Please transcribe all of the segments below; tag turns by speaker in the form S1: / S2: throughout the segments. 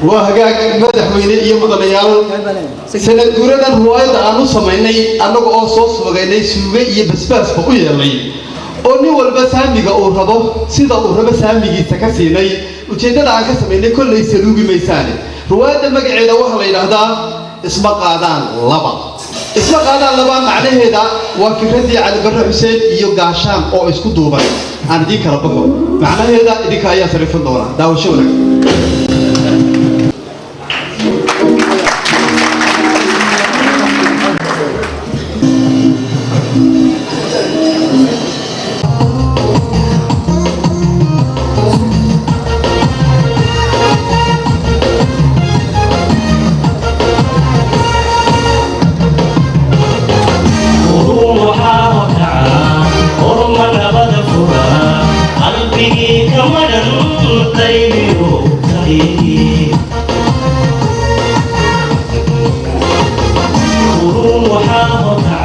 S1: Waa hagaag, madaxweyne iyo mudanayaal. Sanad guuradan ruwaayadda aan u samaynay, annaga oo soo sugaynay, suuge iyo basbaasba u yeelnay, oo nin walba saamiga uu rabo, sida uu rabo saamigiisa ka siinay, ujeeddada aan ka samaynay kollay saluugi maysaane. Ruwaayadda magaceeda waxaa la yidhaahdaa "Isma Qaadaan Laba". "Isma Qaadaan Laba" macnaheeda waa fikraddii Cali Barre Xuseen iyo Gaashaan oo isku duuban. Aan idiin kala baxo, macnaheeda idinka ayaa sarifan doona. Daawasho wanaagsan.
S2: Waxaa horkaca orma nabada fura, qalbigii kamadan qaybiyo tali. Waxaa horkaca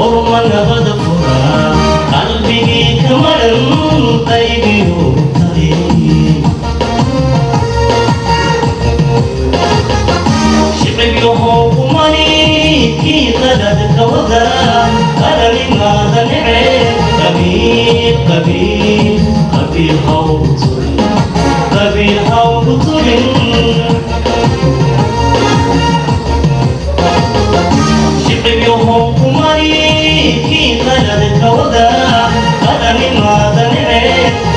S2: orma nabada fura, qalbigii kamadan qaybiyo tali. Shicibyahow kumani kii qaladka wada, qalalimaada nece, qabiil qabiil qabiil hawgu turin, qabiil hawgu turin. Shicibyahow kumani kii qaladka wada, qalalimaada nece,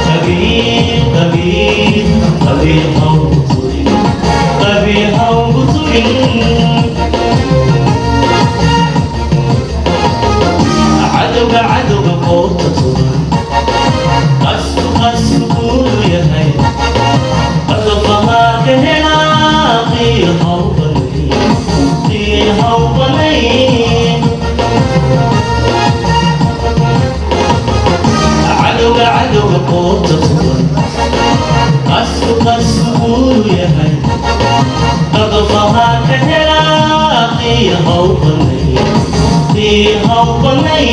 S2: qabiil qabiil qabiil hawgu turin, qabiil hawgu turin. Cadowga, cadowga qoorta tuban, qasku qasku kuu yahay, qadofahaa ka helaa, qiil hawbanay, qiil hawbanay. Cadowga, cadowga qoorta tuban, qasku qasku kuu yahay, qadofahaa ka helaa, qiil hawbanay, qiil hawbanay.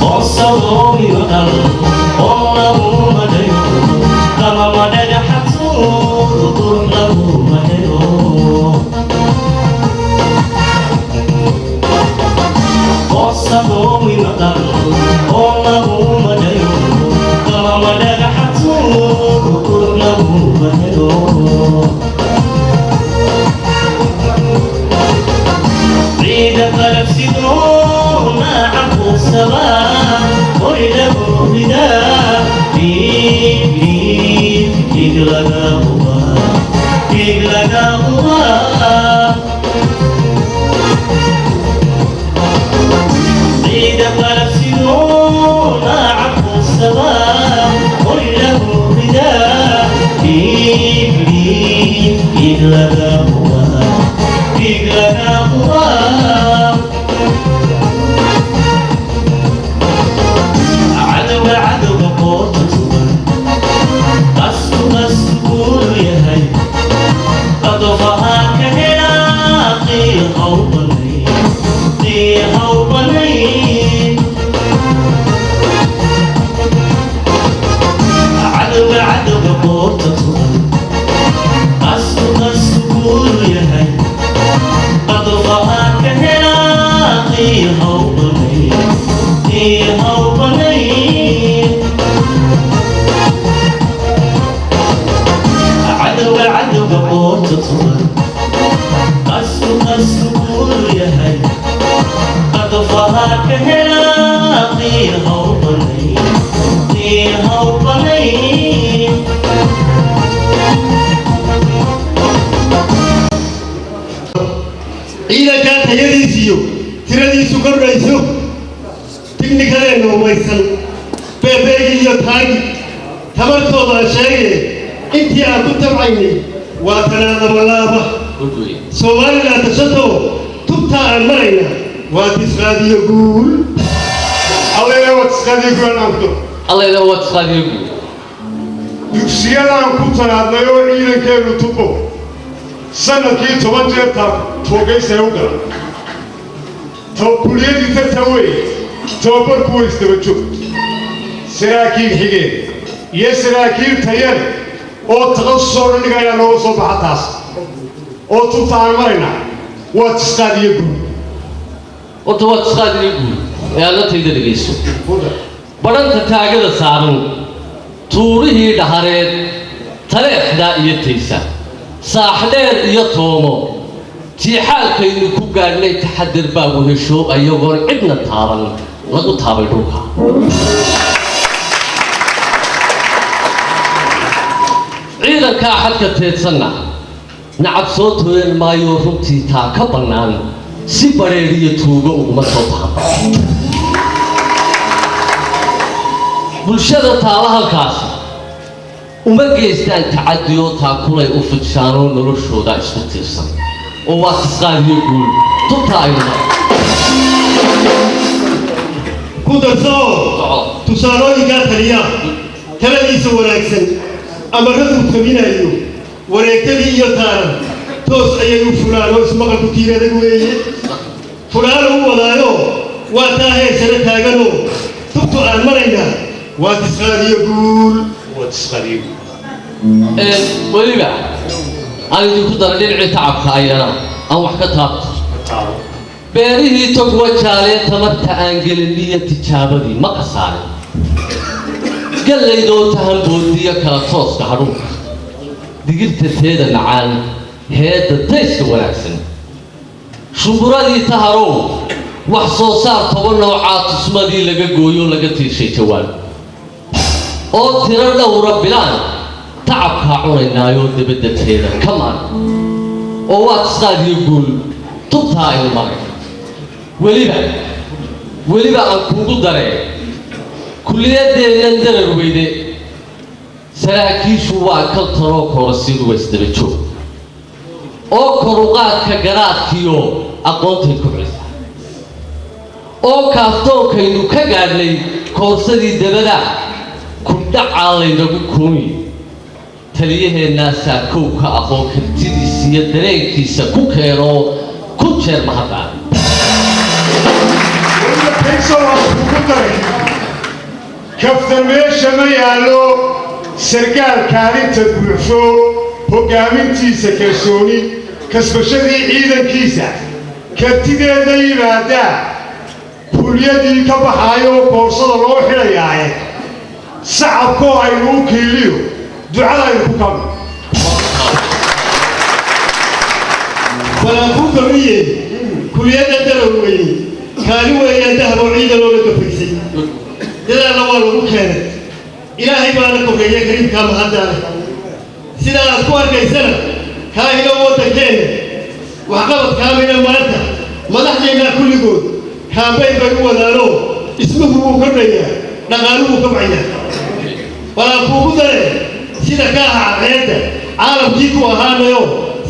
S2: Qorsabooyo dhal oo laguma dhayo, qamama dhagaxa tuur, qurux laguma helo. Qorsabooyo dhal oo laguma dhayo, qamama dhagaxa tuur, qurux laguma helo. Ciida qalabsidoo naaca quusaba, qori lagu ridaa, dhiig dhiig dhiig laga hubaa, dhiig laga hubaa. Ciida qalabsidoo naaca quusaba, qori lagu ridaa, dhiig dhiig dhiig laga hubaa, dhiig laga hubaa. Cadowga, cadowga qoorta tuban, qasku qasku kuu yahay, qadofahaa ka helaa, qiil hawbanay, qiil hawbanay. Cadowga, cadowga qoorta tuban, qasku qasku kuu yahay, qadofahaa ka helaa, qiil hawbanay, qiil hawbanay. Cadowga, cadowga qoorta tuban, qasku qasku kuu yahay, qadofahaa ka helaa, qiil hawbanay, qiil hawbanay.
S3: Ciidankaa tayadiisiyo tiradiisu kordhayso, tignikadeenna humaysan, beebeegi iyo taagi tabartooda sheegay, intii aan ku tabcaynay waa tanaa labalaaba. Somalilan tashato, tubta. Tubtaa aan maraynaa waa tisqaadiyo guul.
S4: Allayna waa tisqaadiyo guul aan ku
S5: Allayna waa tisqaadiyo guul.
S4: Dugsiyadaan ku tanaadnay oo ciidankeennu tubo sanadkii 10 jeer tuugaysay u gala kuliyadii tartan wey, tababarku way isdaba joog, saraakiil xigeen iyo saraakiil tayane oo takhasus oo dhan dhigayaa nooga soo baxa taas oo tubta aan maraynaa waa tisqaad iyo guul.
S5: Horta waa tisqaad iyo guul ee aad latayda dhegayso. Badhanta taagada saaran, tuurihii dhahareed, taleexdaa iyo taysa, saaxdheer iyo toomo, tiixaalkaynu ku gaadhnay taxadir baa wehesho, ayagoon cidna taaban lagu taabay dhulka. Ciidankaa xadka teedsanna nacab soo tooyan maayo, runtii taa ka bannaan si badheedhiyo tuugo uguma soo tahan. Bulshada taala halkaasi uma geystaan tacadiyoo taakulay u fidshaanoo noloshooda isku tiirsan, oo waa tisqaadiyo guul tubta aynu maray.
S3: Ku darso oo tusaalooyinkaa taliya taladiisa wanaagsan, amarraduu tabinayo, wareegtadii iyo taaran toos ayay u fulaan oo ismaqalku tiir adag weeye. Fulaano u wadaayo waa taa heer sare taaganoo tubtu aan maraynaa waa tisqaadiyo guul.
S4: Waa tisqaadiyo guul.
S5: Weliba aan idinku dara dhinacii tacabka ayana aan wax ka taabto. Beerihii togwa jaalee tamarta aan gelin iyo tijaabadii ma khasaarin, gallaydoo tahanboodiyo kala tooska hadhuunka, digirta teeda macaan, heedda tayska wanaagsan, shumburadii taharow, wax soo saar 10 noocaa, tusmadii laga gooyo laga tiishay jawaan oo tiro dhowra bilaan tacabkaa cunaynaayoo debadda teeda ka maan, oo waa tisqaadiyo guul tubtaa aynu maray. Weliba aan kuugu daree, kulliyadeennan darar weyne saraakiishu waa kaltanoo koorasidu waa isdaba joog oo koruqaadka garaadkiyo aqoontay kobcisa, oo kaaftoonkaynu ka gaadhnay koorsadii dabada kudhacaa laynagu kooyi. Taliyaheennaasaa kowka aqoon kartidiisa iyo dareenkiisa ku keenoo ku jeer mahadaan.
S4: Weliba kayso waan kugu daray, kaftan meesha ma yaallo, sargaal kaalinta buuxsho, hoggaamintiisa kalsooni, kasbashadii ciidankiisa kartideedna yimaadaa, kulyadii ka baxaayoo koorsada loo xidhayaaye, sacabkoo aynu u kiiliyo ducada aynu ku kabno.
S3: Walaan kuu kordhiye, kuliyadda darar weyne kaalin weeyaan dahab oo ciidan loola gafaysay, dadaalna waa lagu keenay, Ilaahay baana korreeya kariimkaa mahaddaale. Sidaa aad ku arkaysana kaahilo waddankeenna waxqabadkaamina maanta madaxdeennaa kulligood kaambayn bay u wadaanoo ismuhu wuu kordhayaa, dhaqaaluhu kobcayaa. Walaan kuugu daree, sida ka aha cadceedda caalamkii ku ahaanayo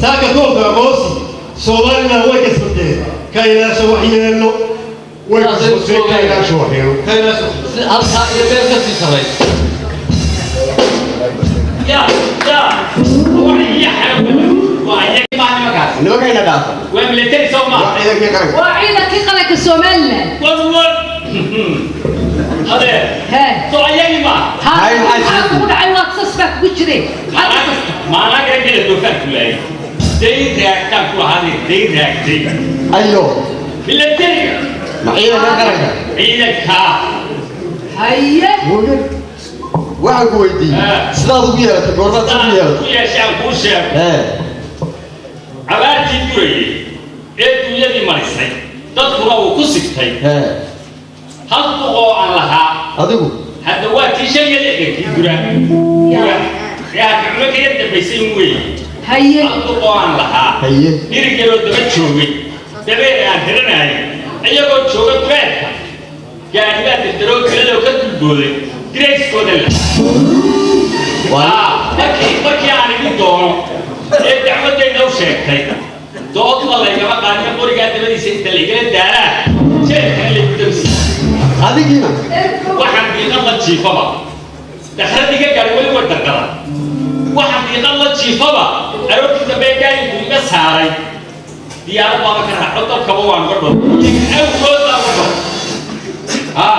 S3: saaka koobka aqoonsi Somalilan way kasbatee, ka ilaasha waxyeello.
S4: Way kasbatee, ka ilaasha waxyeello.
S3: Ka ilaasha.
S5: Halkaa iyo meel ka sii sarraysa.
S6: Ya ya waa
S1: Nimankayna dhaafa.
S6: Waa military soo ma
S1: Waa ciidankii qaranka.
S7: Waa ciidankii qaranka Somaliland.
S6: War adeer.
S7: Hee.
S6: Soo ayagi ma
S7: Ha.
S1: Hay, maxaa
S7: Maxaa
S1: jirta?
S7: kugu dhacay? Waa sas baa kugu jireen, maxaad ka sasta?
S6: Maanaa garagela doofaarku laayay, dayn raagtaan ku lahaadee, dayn raagtay.
S1: Ayo.
S6: Militariga.
S1: Ma ciidanka qaranka?
S6: Ciidankaa.
S7: Haye.
S1: Waxaan ku weydiiyey sidaad ugu yeelatay, goormaad ugu yeelatay?
S6: Ku yeeshay aan kuu sheego. Abaartii gurayay ee dunyadii marisay, dadkuna uu ku sigtay, hal duqoo aan lahaa.
S1: Adigu.
S6: Hadda waa tii 65-kii gura gura ee hadda ka yar dambaysay weeye.
S7: Haye.
S6: Hal duqoo aan lahaa, dhirigeeloo daba joogay, dabeer aan hiranayay, iyagoo jooga duleedka gaari baa dirdaroo tiradoo ka dulbooday dirayskooda la markii aan idin doono ee dacwadayda u sheegtay. Doodba laygama qaadin, qorigaa dabadiisa inta laygala daalaa jeelkana laygu dabsiiya.
S1: Adigiina
S6: Waxaan diiqad la jiifaba dakhradiga gaari weli way daqada. Waxaan diiqad la jiifaba aroortii dambe gaarigu iga saaray, diyaarad baaba ka raaco, dalkaba waan uga dhow, awgood baan uga dhow.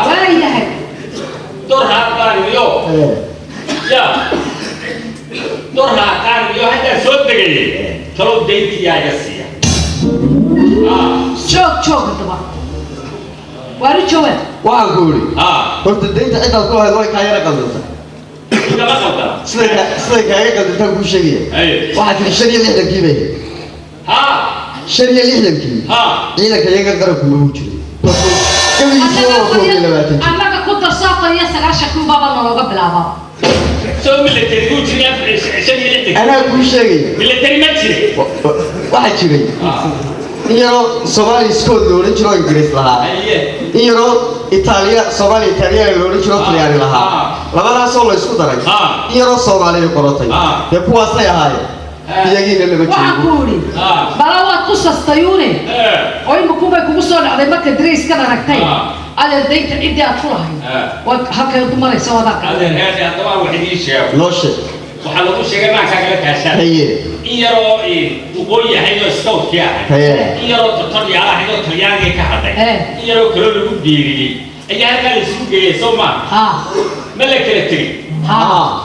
S7: Waayahay.
S6: Dorhaad baan iyo ya dorhaataan iyo haddaan soo degayay talow dayntiyaa iga siiya.
S7: Joog, joog, haddaba waanu jawaab.
S1: Waxaan ku idhi, horta daynta ciddaad ku lahayd way kaa yara qaldantay.
S6: Igama qaldana.
S1: Siday kaaga qaldantaan kuu sheegaya. Waxaad tihi 65-kii bay ahayd. 65-kii ciidanka iyaga qaranku magu jiray, gabigiisa waa 21 jir.
S7: Annaga ku darso 94-kii baaba nalooga bilaabaa.
S6: Soo military buu jiray 65?
S1: Anaa kuu sheegaya.
S6: Military ma jiray.
S1: Waxaa jiray in yaroo Soomaali scout la odhan jiro oo Ingiriis lahaa, in yaroo Itaaliya, Soomaaliya Itaaliyaana la odhan jiro oo Talyaani lahaa, labadaasoo la isku daray, in yaroo Soomaaliya qorotay. Dee kuwaasay ahaayeen, iyagiina lama
S7: Waxaan
S1: joogo.
S7: Ku idhi bala waad ku sastayuune oo imakunbay kugu soo dhacday marka darayskad aragtay. Adeer, daynta ciddii aad ku lahayd waad halkay maraysa waad arkaa.
S6: Adeer heerde, haddaba aan wax idiin sheego.
S1: Noo sheeg.
S6: Waxaa lagu sheegay maankaa kala kaashaan. In yaroo waqooyi ahayd oo scoutkii ahayd, in yaroo totoryaal ahayd oo Talyaanigii ka hadhay, in yaroo kaloo lagu biiriyey ayaa halkaa la isugu geeyey, soo maa ma la kala tegin?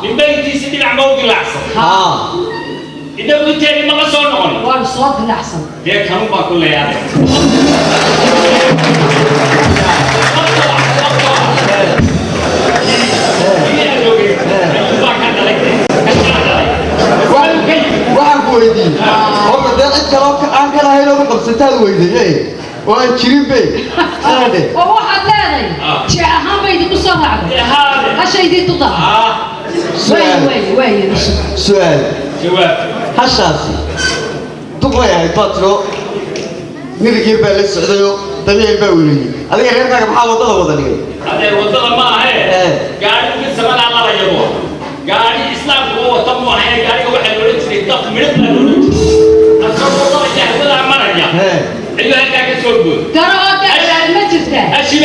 S6: Ninba intiisi dhinac ma u dilaacsan? Inagu inteeni ma la soo noqon?
S7: Waanu soo dilacsan.
S6: Dee kanun baa ku leeyahay.
S1: Waxaan ku weydiiyey, horta dee cid kaloo aan ka lahayn oo qabsataad weyday oo aan jirin be aadhe.
S7: Oo waxaad leedahay jeec ahaan bay idinku soo raacday hashaydii duda. Waay waay waay.
S1: Su-aal hashaasi duqay ahayd baa tiro, nirigii baa la socdayoo dabiici baa wereeyey. Adiga reerkaaga maxaa waddada wada dhigay?
S6: Adeer, waddada ma ahe, gaari mid samadaa lalayabo, gaari islaamku ma wata mu ahayn. Gaariga waxaa loolan jiray daf midhib baa loolan jiray. Asagoo waddada iyo hawadaa maraya ayuu halkaa ka soo gooy.
S7: Garo oo dee ma jirtaa? Wixii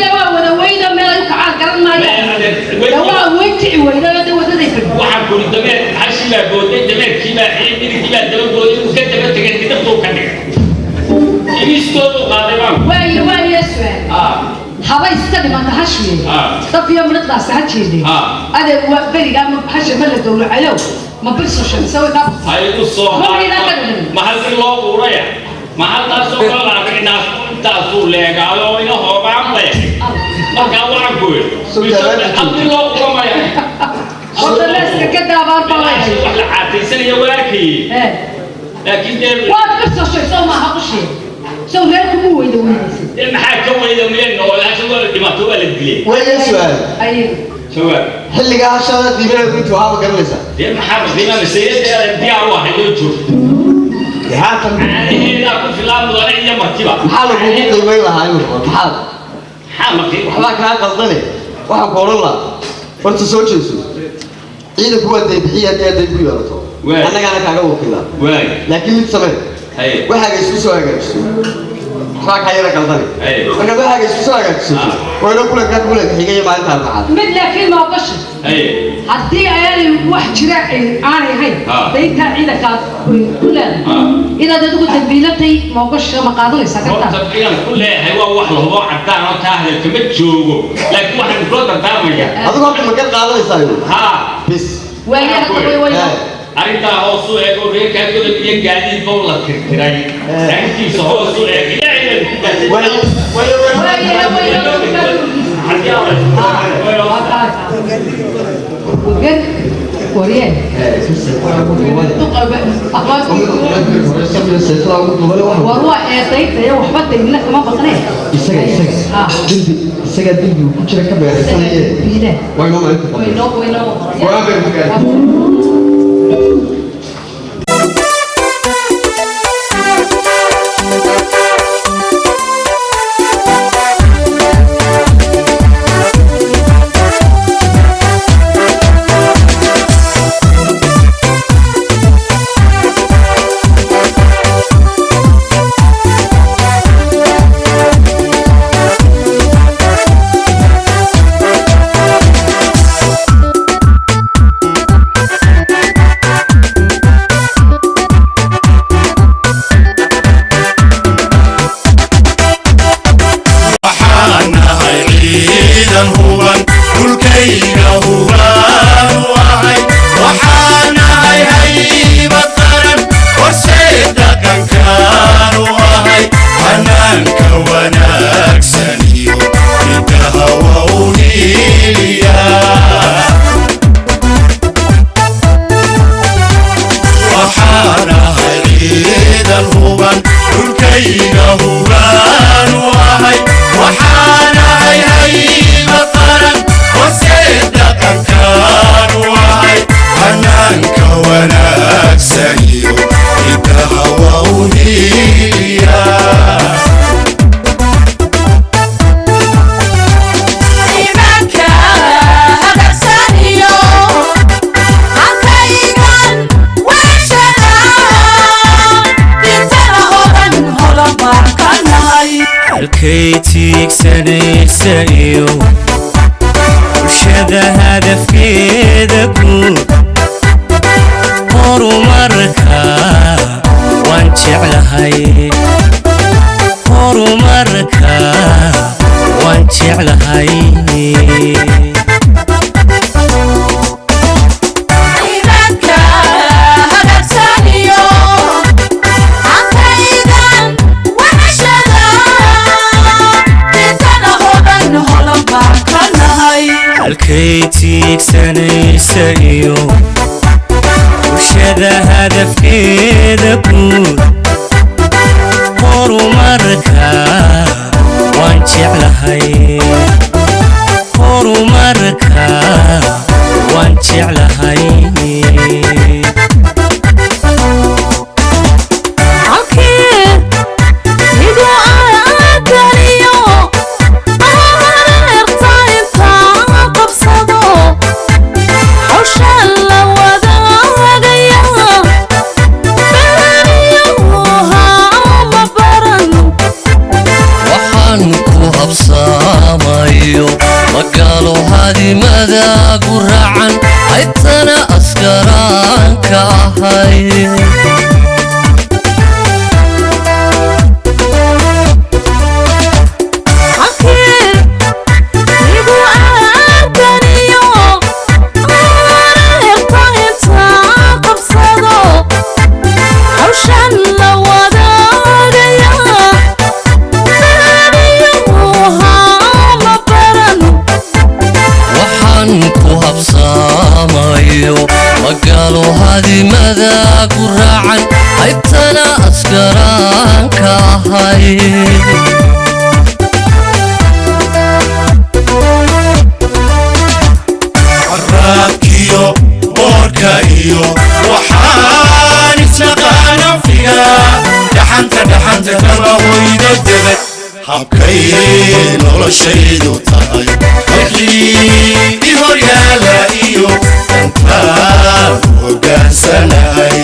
S7: dee waa wada weyda, meel ay u kacaan garan maayaan. Dee waa weyn kici weyday oo dee wadaday fadhi.
S6: Waxaan kuri dameer hashii baa booday, dameerkii baa ciyey, mirigii baa daba booday, inuu ka daba tegay midabtuu ka dhigay, ibistooduu qaaday baan.
S7: Waaye waaye, su-aal. Haba iska dhimata hashiye, daf iyo midhaqdaasi ha jiidhay. Adeer, waa berigaa ma hasha ma la gowracayo, ma birsosha mise way kaa?
S6: Haygu soo
S7: Ma waydaan ka dhiman.
S6: Ma halkii loo quuraya, ma halkaasoo kale la arkay intaasuu leegaayo ina hoobaan leh. Markaa waxaan ku yidhi halkii loo quuramaya.
S7: Horta leeska ka daabaan baa lay.
S6: Wax la caataysanaya waa arkayey, laakiin dee
S7: Waad birsoshay soo maaha qushee, sow reer kuma weyda weydaysay?
S6: Dee maxaa ka weyda miyay noolaasha? Waa la dhimaato, waa la dilay.
S1: Waaye, su-aal.
S7: Aye.
S6: Jawaab.
S1: Xilligaa hashaada qiimaheedu intuu ahaa ma garanaysaa?
S6: Dee maxaa qiimaha masayada diyaar u ahayd oo joogta?
S1: Dee haatan
S6: caanaheedaa ku filaa mudane iyo martiba.
S1: Maxaa lagugu qiimayn lahaa imika? Maxaad
S6: Maxaa marti?
S1: Waxbaa kaa qaldane. Waxaan ku odhan lahaa, horta soo jeeso, ciidanku waa daybixiya haddii aad dayn ku yeelato, annagaana kaaga wakiilaa. Laakiin mid samee, waxaaga isku soo hagaajiso, waxbaa kaa yara qaldane. Markaad waxaaga isku soo hagaajisato, waa inoo kulankaa kulanka xigaya maalinta Arbacada.
S7: Mid laakiin ma ogasha haddii aanay wax jira aanay ahayn dayntaa ciidankaad ku leedahay inaad adigu dambiilatay, ma ogasha, ma qaadanaysaa
S6: Horta
S7: gartaa?
S6: Inaan ku leeyahay waa wax la hubo, cadaan oo taa hadalka ma joogo, laakiin waxaan kula dardaarmayaa.
S1: Adigu horta ma gar qaadanaysaayo?
S6: Haa.
S1: Bis.
S7: Waayaha way way.
S6: Arrintaa hoos u eego, reerkaa godob iyo gaadiid bow la tirtiray, arrintiisa hoos u eeg. Ilaahay baan ku
S7: Waayaha way. Gar wariyeen. War waa eedaydaya, waxba daynina kama baqnee.
S1: Isaga dembi, isagaa dembigu ku jira ka beeraysanaye. Waa inoo maalinta dambe.
S7: Waynoo waynoo.
S1: Go-aan baynu ku gaari.
S2: Thank Halkay tiigsanaysa iyo bulshada hadafkeeda guud, horumarka waan jeclahay, horumarka waan jeclahay. Halkay tiigsanaysa iyo bulshada hadafkeeda guud, horumarka waan jeclahay, horumarka waan jeclahay.
S5: Waxaan ku habsaamayo magaalo hadimada guracan, haytana askaraanka ahay. Waxaan ku habsaamayo magaalo hadimada guracan, haytana askaraanka ahay.
S8: Raadkiyo boorka iyo waxaan isnaqaana figa dhaxanta, dhaxanta kama hoydo debed. Habkay noloshaydu tahay wixii i horyaala iyo dantaan hogaansanahay.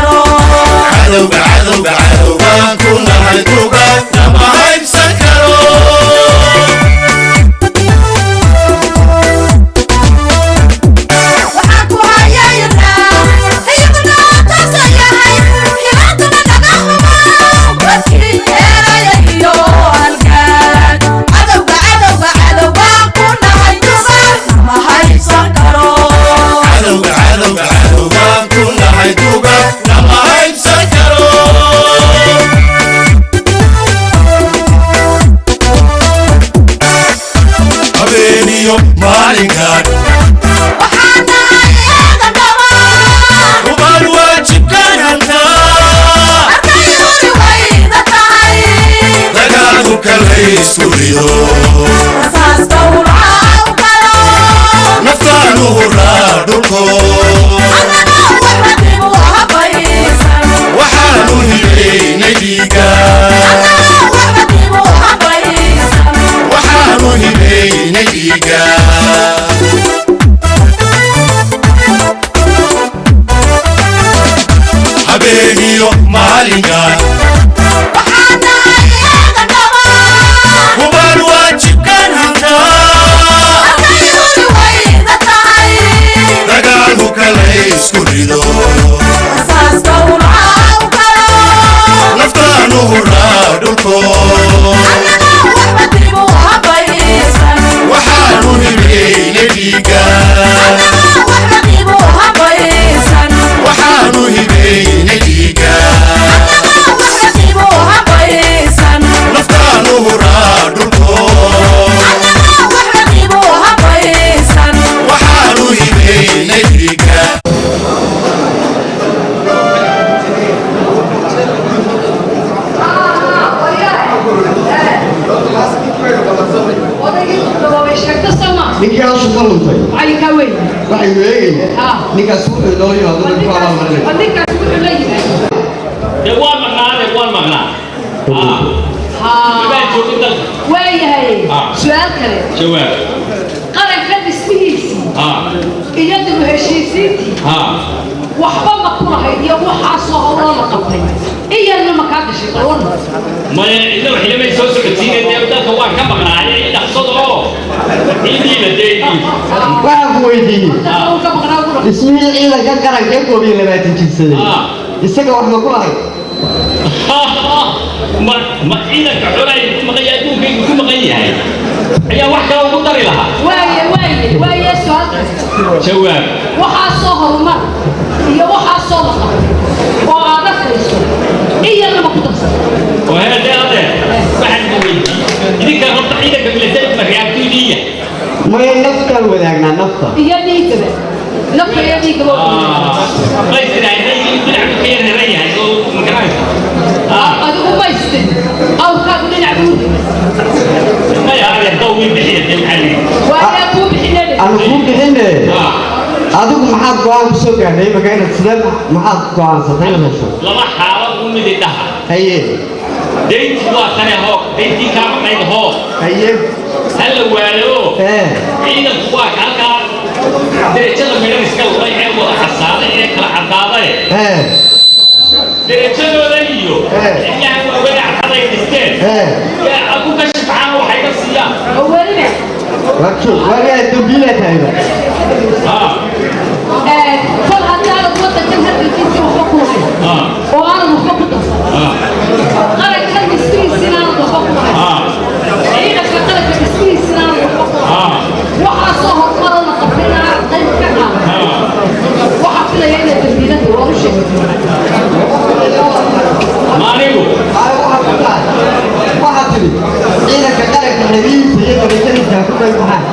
S8: Cadowga, cadowga, cadowgaan ku nahay dugaag, nama haybsan karo. Cadowga, cadowga, cadowgaan ku nahay dugaag, nama haybsan karo. Habeeniyo maalinkaan hubaan waajibkaan hantaa, dagaalku kalaysku rido, naftaanu huraa dhulko. Waxaanu hibaynay dhiiga, waxaanu hibaynay dhiiga. Habeeniyo maalinkaan hubaan waajibkaan
S1: Waxaynu eegaynaa ninkaas wuxuu inoola yimaado dadku abaalmarinaya.
S7: Bal ninkaas wuxuu la yimaado.
S6: Dee waan maqnaa, adeer, waan maqnaa. Baan joogin dalka.
S7: Waayahay, su-aal kale.
S6: Jawaab.
S7: Qaranka dhismihiisii iyo dib u heshiisiintii waxba ma ku lahayd iyo waxaasoo howloo la qabtay iyarna ma kaa gashay? Balwan.
S6: Maya, cidna waxila soo socodsiinay. Dee dalka waan ka maqnaayay, dhaqsada oo ciidiiba dee idiiba.
S1: Waxaan ku weydiiyey
S7: Dalka uu ka maqnaa ugu dhaqso.
S1: Dhismihii ciidanka qaranka ee 21 jirsaday isaga wax ma ku lahayd?
S6: Ma ciidanka xoolaha ku maqan yahay, adduunkaygu ku maqan yahay ayaa wax kale ugu dari lahaa.
S7: Waaye, su-aal kale.
S6: Jawaab.
S7: Waxaasoo horumar iyo waxaasoo la qabtay oo aad arkayso iyarna ma ku darsan?
S6: Oo hee, dee adeer, waxaan ku weydiiyey idinka horta ciidanka milatariga ma reaabtuudiya?
S1: Maya, naftaan wadaagnaa, nafta.
S7: Iyo dhiigaba, nafta iyo dhiigaba.
S6: May tidhaahday dhinac buu ka yar reeran yahay oo ma garanaysa?
S7: Adigu maystin awrkaagu dhinac buu.
S6: Maya adeer, dow wii bixiya dee, maxaa yidhi?
S7: Waayaa kuu bixinade.
S1: Aan kuu bixine, adigu maxaad go'aan ku soo gaadhay imaka inaad sidee, maxaad go'aansatay inaad hesho?
S6: Laba xaalad u midi dhaha.
S1: Haye.
S6: Dayntii waa tane, hoo, dayntii kaa maqnayd, hoo.
S1: Haye.
S6: Hala waayo.
S1: Ee.
S6: Ciidanku waa halkaa derajada midhan iska luray ee wada casaaday ee kala cadaaday.
S1: Ee.
S6: Derajadoodan iyo xilyahan waaweyn cadcad ay dhisteen yaa aku ka shibcaan waxay ka siiyaan.
S7: Oo weliba
S1: War joog, waa inaad dambiilaa tahayba.
S7: Kol haddaanad waddankan hadalkiisii waxba ku lahayn oo aanad waxba ku darsan, qarankan dhismihiisiina aanad waxba ku lahayn, ciidanka qaranka dhismihiisiina aanad waxba ku lahayn, waxaasoo horumaroo la qabtayna aanad qayb ka qaadan, waxaa filaya inaad dambiilada waa u sheegay.
S6: Maanigu
S1: Waxaad tidhi ciidanka qaranka xiriirta iyo darajadiisa ha ku qayb baxaan.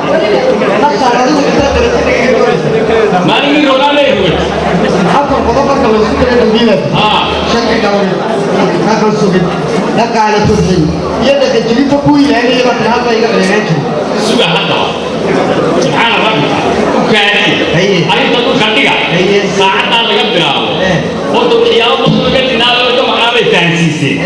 S1: Naftaan adigu intaa darajo nagaga doonaysa.
S6: Maaligii rogaanay rugay.
S1: Afar qodob marka laysku daro dambiilaad: sharci dhowrin, dhaqan sugid, dhaqaale kobcin iyo dhaqan jebinta. Ku ilaalinaya baa tiri, halbaa iga dheeraan jiray.
S6: Suga haddaba, subxaana rabbika, u kaadiya arrinta dhulka dhiga. Saacaddaa laga bilaabo horta waxyaabo badan laga dhinaado ka maqnaabay fahansiiseen.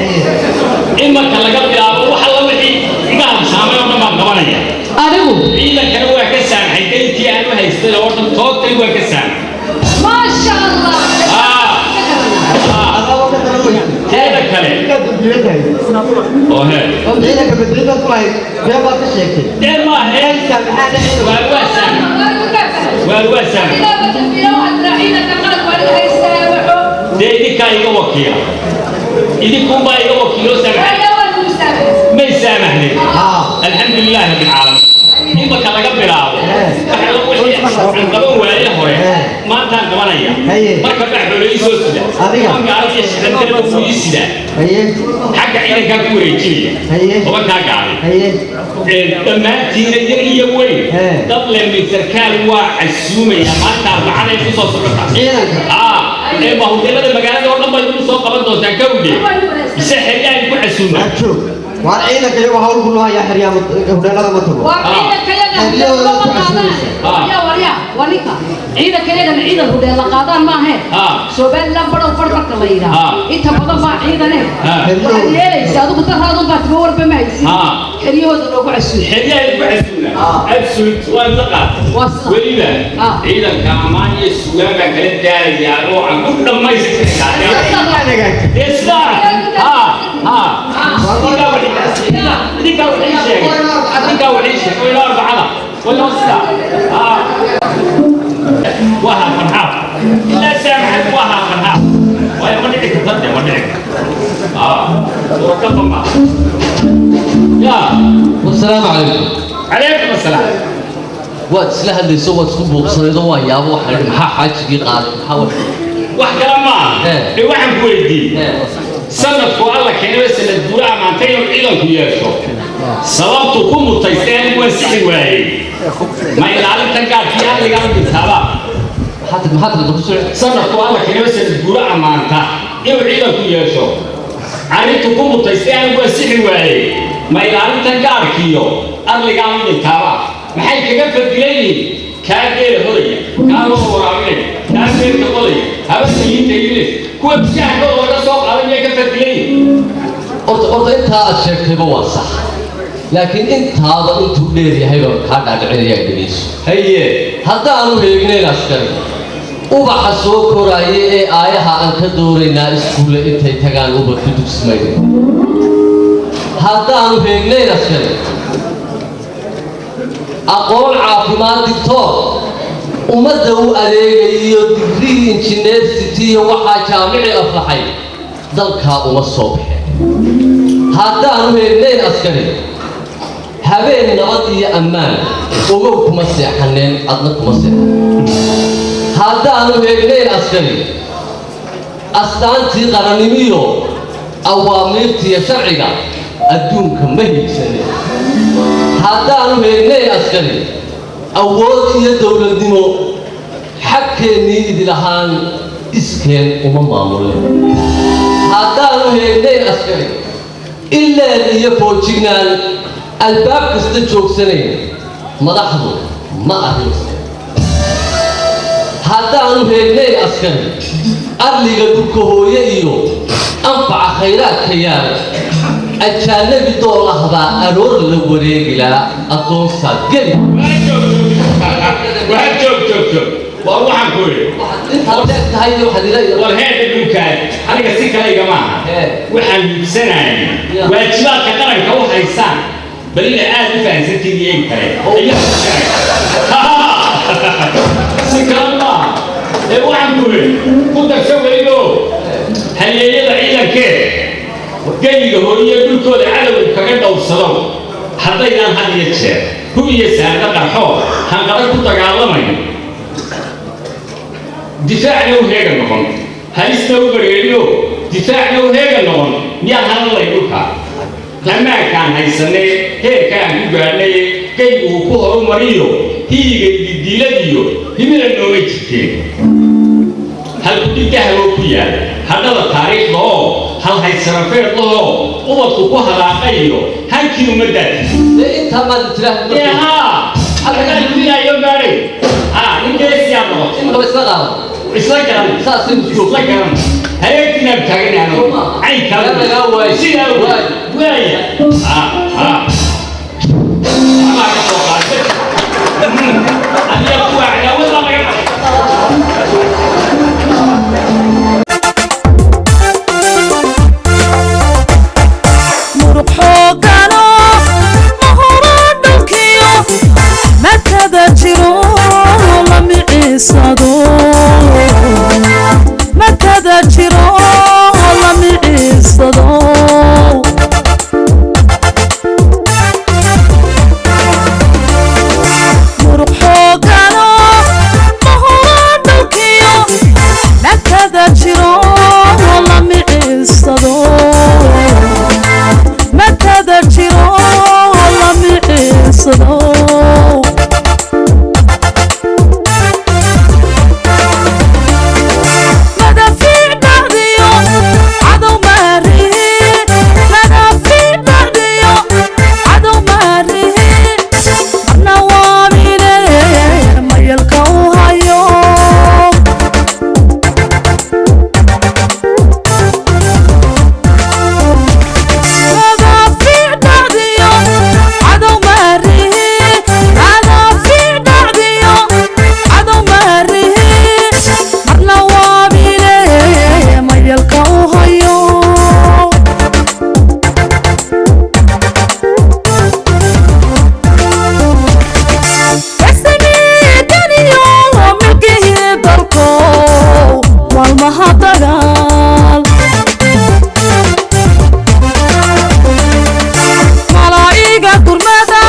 S6: Imarka laga bilaabo wax alla wixii iga habsaamay oo dhan baan qabanaya.
S7: Adigu
S6: ciidankana waa ka saamaxay dayntii aan u haystay oo dhan, tootay waa ka saamaxay.
S7: Maasha Allah.
S6: Teeda kale oo hee
S1: Ciidanka badbaadada ku lahayd been baad ka sheegtay.
S6: Dee maaha, waa waa saamax, waa waa saamax. Dee idinkaa iga wakiila, idinkunbaa iga wakiilo. Saamax may saamaxnin. Alxamdu lilahi rabbi alcaalamiin. Imaka laga bilaabo waxa wixii aan qaban waaye hore maantaan qabanaya. Marka baa xoolo ii soo sida, 10 gaari iyo shixantaleba wuu ii sidaa. Xagga ciidankaa ku wareejinaya 10-kaa gaari. Dhammaantiina yar iyo weyn dad lemin sarkaal waa casuumaya maanta Arbacaday ku soo socotaa ee mahudeelada magaalada oo dhan bay ku soo qaban doontaan kawdhe mise xeryahan ku casuumaa.
S1: Waar ciidanka iyagu hawl ku noo hayaa, xeryaa hudheelada ma tago.
S7: War ciidanka yaga hudheelo ma qaadaan. Waryaa, waryaa, waa ninka ciidanka yagana ciidan hudheela qaadaan maahe. Somaliland badhow badh marka la yidhaah inta badan baa ciidane. Waxaad yeelaysa adigu daraadun baa timo warba ma haysin, xeryahooda loogu casuuy.
S6: Xeryaha ku casuuna, absolute, waa la qaatay. Weliba ciidanka ammaan iyo sugaan baan kala daalayaa oo aan ku dhammaystirkaa. Dee sidaa ha ha idinkaa waxii sheegay, idinkaa waxii sheegay ilaa Arbacada wala sidaa ha waa farxaad ilaa saamaxad waa farxaad waayo ma dhici karta, dee ma dhici karta suuragalba maaha ya.
S5: Wasalaamu calaykum.
S6: Calaykum asalaam.
S5: Waad isla hadlayso, waad isku buuqsanaydo, waa yaabo. Waxaan idhi maxaa xaajigii qaaday, maxaa wax?
S6: Wax kale ma aha ee waxaan ku weydiiyey sanadku Alla keenaba sanad guura amaantay inuu ciidanku yeesho sababtu ku mutaystay anigu waan sixi waayey. Ma ilaalintan gaarkii adligaa u dhintaaba? Sanadku Alla keenaba sanad guura amaanta inuu ciidanku yeesho arrintu ku mutaystay anigu waan sixi waayey. Ma ilaalintan gaarkiiyo adligaa u dhintaaba? Maxay kaga fadilan yihiin Kaa geela hodaya, kaa loo waraabinaya, kaa beerta qodaya, habarta yiinta iibinaysa, kuwa bishaharkooda laga soo qaaday miyay ka fadilaya?
S5: Horta intaa aad sheegtayba waa sax, laakiin intaaba intuu dheer yahay baan kaa dhaadhicinayaa, dhegeyso.
S6: Haye.
S5: Haddaanu heegnayn askari, ubaxa soo koraaya ee aayaha aan ka dooraynaa iskuulle intay tagaan ubad ku dugsimayno. Haddaanu heegnayn askari, aqoon caafimaad digtoor ummadda u adeegayo, digrii injineersity iyo waxaa jaamici aflaxay dalkaa uma soo baxeen. Haddaanu heegnayn askari, habeen nabad iyo ammaan ogow kuma seexaneen, adna kuma seexan. Haddaanu heegnayn askari, astaantii qarannimiyo awaamiirtiiyo sharciga adduunka ma hiigsaneen. Haddaanu heegnayn askari, awood iyo dowladnimo xagkeennii idilahaan iskeen uma maamuleen. Haddaanu heegnayn askari, ileen iyo foojignaan albaab kasta joogsanayn madaxdu ma arrinsan. Haddaanu heegnayn askari, arliga dhulka hooye iyo anfaca khayraadka yaal ajaanabi dool ah baa aroor la wareegilaa addoonsaa geli.
S6: Waa joog, joog, joog. Waa waxaan ku yidhi.
S5: Intaad leeg tahay iyo waxaad ila
S6: War heerka dhulkaad aniga si kale igama aha. Waxaan iibsanayay waajibaadka qaranka u haysaan, bal ina aad u fahansantiin iyo in kale ayaa ku sheegay. Si kale maaha ee waxaan ku yidhi ku darso weligo halyeeyada ciidankeeda geyiga hooyo dhulkooda cadowgu kaga dhowrsado. Haddaydaan had iyo jeer hub iyo saarda qarxoo hanqada ku dagaalamayo, difaacna u heega noqon, halista u bareeriyo, difaacna u heega noqon, miyaad halalay dhulka ammaankaan haysanay heerka aan ku gaadhnay geygu uu ku horumariyo hiyiga diiladiyo himila nooma jirteen. Halkudhig dahabo ku yaal hadhada taariikhda oo hal haysanafeed lahoo ubadku ku hadaaqayo hankii ummaddaati.
S5: Intaa maad tiraah.
S6: Haa, halkaan gudinayo gaadhay. Haa, nin geesiyaa noqotay.
S5: Imika isla qaado.
S6: Isla garan.
S5: Saasay
S6: isla garan. Hayeegtiinaan taaganahay anagu. Caynkaa
S5: Lagaa waayo.
S6: Sidaa waay. Waaya. Haa, haa. Waxbaa ka soo qaatay. Adiga kuwa cadaawad baa laga baxay.
S9: Muruq xoogano mahuraan dhulkiyo makada jiro la miciisado, makada jiro la miciisado. Muruq xoogano mahuraan dhulkiyo makada jiro la miciisado, makada jiro la miciisado. Madaafiic dhacdiyo cadow maarihi, madaafiic dhacdiyo cadow maarihi, marna waa mile mayalka u hayo. Madaafiic dhacdiyo cadow maarihi, madaafiic dhacdiyo cadow maarihi, marna waa mile mayalka u hayo. Xisniganiyo milkihii dalkow maalmaha dagaal. Malaa'iga gurmada,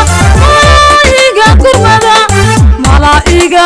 S9: malaa'iga gurmada, malaa'iga.